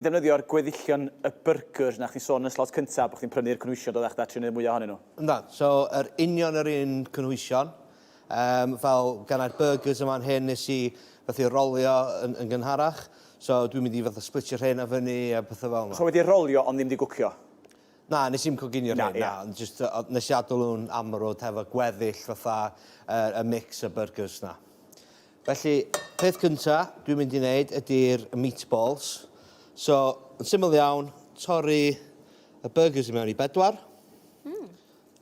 Defnyddio'r gweddillion y byrgyrs 'na chdi'n sôn yn y slot cynta bo' chdi'n prynu'r cynhwysion doddach da trio neud mwy ohonyn nhw. Yndan, so yr union yr un cynhwysion, yym fel gennai'r byrgyrs yn fan hyn nes i fathu rolio yn yn gynharach, so dwi'n mynd i fatha splitio rheina fyny a petha fel 'na. So wedi rolio ond ddim 'di gwcio? Na, nes i'm coginio rhein, na, ond jyst yy nes i adl nhw'n amrwd hefo gweddill fatha yy y mix y byrgyrs 'na. Felly, peth cynta dwi'n mynd i wneud ydy'r meatballs. So, yn syml iawn, torri y burgers i mewn i bedwar. Mm.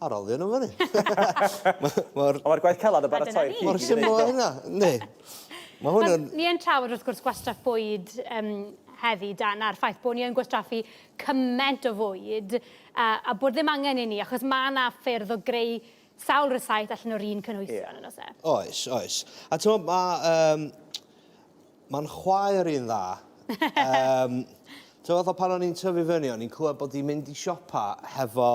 A rolio nhw fyny. Mor... Ond mae'r gwaith calad o baratoi'r cig. Mor syml â hynna, yndi. Mae hwn yn... Ni yn trafod wrth gwrs gwastraff bwyd um, heddi, Dan, a'r ffaith bod ni yn gwastraffu cymaint o fwyd uh, a bod ddim angen i ni, achos mae yna ffyrdd o greu sawl rysáit allan o'r un cynhwysion yn oes e? Oes, oes. A ti'n meddwl, mae um, mae'n chwaer i'n dda. um, ti'n meddwl, pan o'n i'n tyfu fyny, o'n i'n clywed bod hi'n mynd i siopa hefo,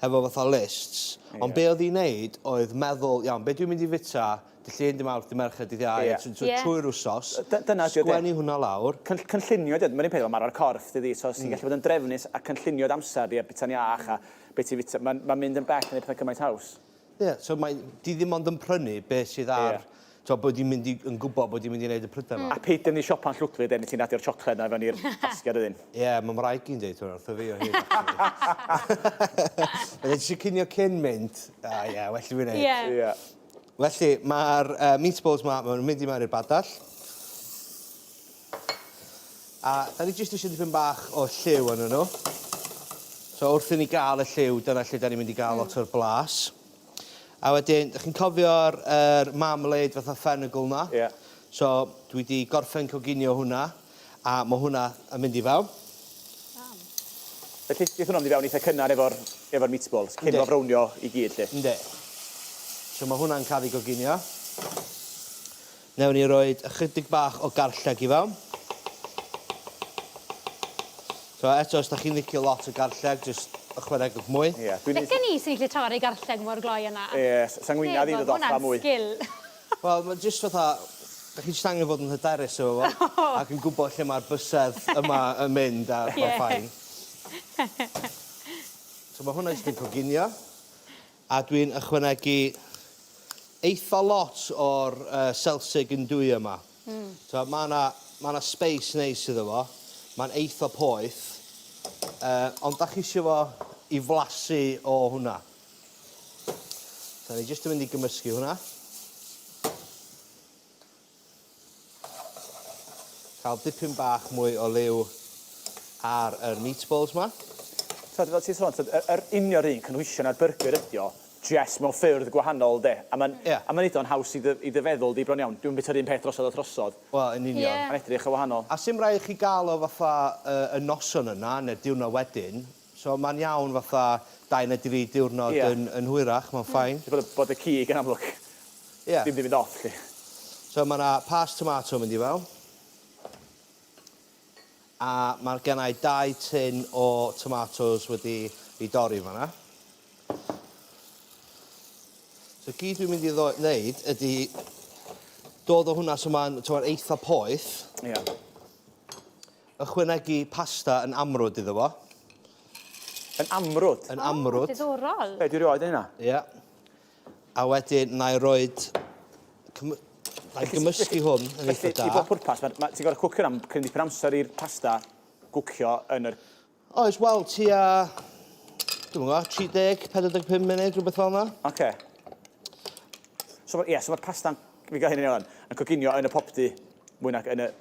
hefo fatha lists. Yeah. Ond be oedd hi'n neud oedd meddwl, iawn, be dwi'n mynd i fita, dy llun, dy mawrth, dy merched, dy ddiau, yeah. yeah. trwy'r wsos, Dyna sgwennu hwnna lawr. Cyn, cynllunio, mae'n un peth, mae'r corff, dydi, so os ti'n mm. gallu bod yn drefnus a cynllunio amser di a bita'n iach a be ti'n fita, mae'n ma mynd yn bell yn neud pethau cymaint haws. Ie, yeah, so mae, di ddim ond yn prynu beth sydd ar, yeah. So, bod i'n mynd i, yn gwybod bod i'n mynd i wneud y prydau yma. A peidio mynd i siopa'n llwglyd, e, nes ti'n adio'r siocled na fewn i'r basged wedyn. Ie, yeah, mae mraig i'n deud hwnna wrtho fi o hyd. Mae'n eisiau cinio cyn mynd. Ah, ie, yeah, well i fi wneud. Ie. Yeah. Felly, mae'r uh, meatballs ma, maen nhw'n mynd i mewn i'r badell. A da ni jyst eisiau dipyn bach o lliw arnyn nhw. So wrth i ni gael y lliw, dyna lle da ni'n mynd i gael mm. lot o'r blas. A wedyn, da chi'n cofio'r er marmalade fatha ffenigl na? Ie. Yeah. So, dwi wedi gorffen coginio hwnna, a mae hwnna yn mynd i fewn. Felly, geith hwnna mynd i fewn eitha cynnar efo'r efo meatballs, cyn fo frownio i gyd, lle. Yndi. So mae hwnna'n cael ei goginio. Newn ni roid ychydig bach o garlleg i fewn. So eto, os da chi'n licio lot o garlleg, jyst ychwanegwch mwy. Ie, dwi'n... Licen i sy'n gallu torri garlleg mor gloi yna. Ie, sa ngwinadd i'n dod off a mwy. Hwnna'n sgil. Wel, ma' jyst fatha, da chi jyst angen fod yn hyderus efo fo. Ac yn gwybod lle mae'r bysedd yma yn mynd a mae'n fine. So mae hwnna jyst yn coginio. A dwi'n ychwanegu eitha lot o'r uh, selsig yn dwy yma. Mm. So mae yna ma 'na space neis iddo fo. Mae'n eitha poeth. Uh, ond da chi eisiau fo i flasu o hwnna. So ni jyst yn mynd i gymysgu hwnna. Cael dipyn bach mwy o liw ar yr meatballs 'ma. T'od fel ti'n sôn t'od y yr union 'r un cynhwysion a'r byrgyr ydi o, jest mewn ffyrdd gwahanol 'de? A ma'n... Ie. ...a ma'n neud o'n haws i dy i dy feddwl di bron iawn. Dwi'm yn bita'r un peth drosodd a throsodd. Wel yn union. Ie. Ma'n edrych yn wahanol. A sim raid chi gael o fatha yy y noson yna ne'r diwrnod wedyn. So ma'n iawn fatha dau neu dri diwrnod Ie. yn yn hwyrach, ma'n fine. Jyst bod y bod y cig yn amlwg Ie. ddim 'di mynd off 'lly. So ma' 'na past tomato yn mynd i fewn. A ma' gennai dau tun o tomatos wedi 'u dorri fan 'na. So gyd dwi'n mynd i ddo- neud ydi dod o hwnna so ma'n t'mod eitha poeth. Ie. Ychwanegu pasta yn amrwd iddo fo. Yn amrwd? Yn amrwd. O, diddorol. Be, dwi rioed yn hynna. Ie. A wedyn na i roid cym- na i gymysgu hwn yn eitha da. Felly, i bob pwrpas, ma' ma' ti'n gorfod cwcio hwnna am cryn dipyn amser i'r pasta gwcio yn yr... Oes, wel, tua, dwi'm yn gwybod, 30, 45 munud, rhywbeth fel yna. Oce. So, ie, so mae'r pasta'n, fi gael hyn yn iawn, yn coginio yn y popty mwy nag yn y...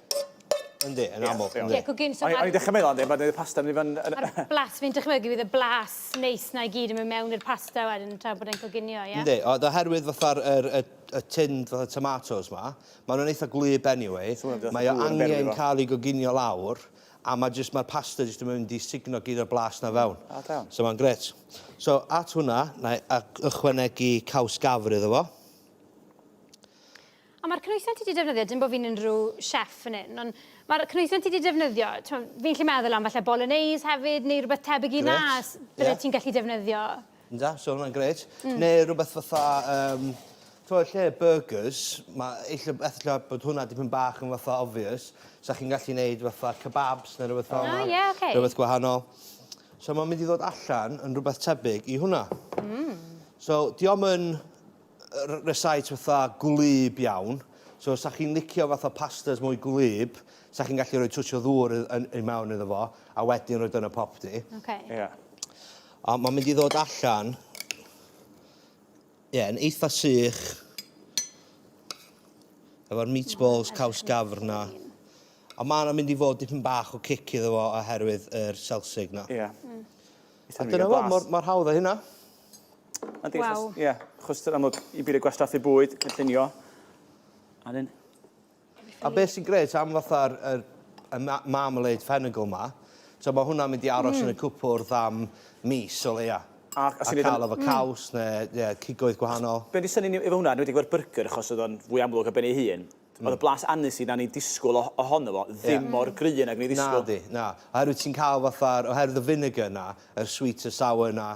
Yndi, yn aml. Ie, cogin, so O'n i'n dechrau meddwl, yndi, mae'n pasta yn mynd i fod yn... Mae'r blas, fi'n dychmygu fydd y blas neis na i gyd yn mynd mewn i'r pasta wedyn tra bod e'n coginio, ie? Yndi, ond oherwydd fatha'r yr, y, y tinned fatha tomatoes ma, maen nhw'n eitha gwlyb anyway, So ma' mae o dŵr yn berwi angen fo. cael ei goginio lawr, a mae jyst, mae'r pasta jyst yn mynd i sugno gyd o'r blas na fewn. O, da iawn. So mae'n grêt. So at hwnna, na i ychwanegu caws gafr iddo fo. A mae'r cynhwysion ti 'di defnyddio, dim bod fi'n unrhyw chef fan hyn, ond mae'r cynhwysion ti 'di defnyddio, t'mo', fi'n gallu meddwl am falle bolognese hefyd, neu rhywbeth tebyg i 'na, Grêt. bydde Ie. ti'n gallu defnyddio. Ynda, so hwnna'n grêt. Mm. Neu rhywbeth fatha um, T'mo' lle burgers, ma' ella ella bod hwnna dipyn bach yn fatha obvious, 'sa chi'n gallu neud fatha kebabs ne' rwbeth fel 'na. O ie oce. Rwbeth gwahanol. So ma'n mynd i ddod allan yn rwbeth tebyg i hwnna. Mm. So 'di o'm yn recipe fatha gwlyb iawn. So os 'sa chi'n licio fatha pastas mwy gwlyb, 'sa chi'n gallu rhoi twtsh o ddŵr yn, i mewn iddo fo, a wedyn rhoi yn y popty. Okay. Ie. Yeah. A mae'n mynd i ddod allan, ie, yeah, yn eitha sych, efo'r meatballs caws gafr na. A mae yna mynd i fod dipyn bach o cic iddo fo oherwydd yr selsig na. Ie. Yeah. Mm. A dyna fo, mor, mor hawdd â hynna. Yndi, achos, ie, achos yn amlwg, i byd y gwastraffu bwyd, cynllunio. A dyn. A beth sy'n grêt am fatha'r yr, y marmalade fenugl ma, so mae hwnna'n mynd i aros mm. yn y cwpwrdd am mis o leia. A, a, a cael efo mm. caws neu yeah, cigoedd gwahanol. Be di synnu ni efo hwnna, wedi gwerth byrgyr achos oedd o'n fwy amlwg ar ben ei hun. Oedd y blas aniseed na ni'n disgwyl ohono fo ddim mor gry nag o'n i'n ddisgwyl. Nadi, na. Oherwydd ti'n cael fatha'r, oherwydd y vinegar na, yr sweet a sour na,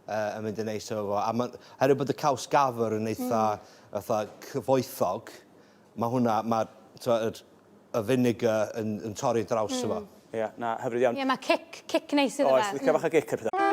uh, yn mynd yn neis efo fo. A ma, oherwydd bod y caws gafr yn eitha fatha cyfoethog, mae hwnna, mae yr, y vinegar yn, yn torri draws mm. efo. Ie, na, hyfryd iawn. Ie, mae cic, cic neis iddo fe. Oes, licio bach o gic ar pethau.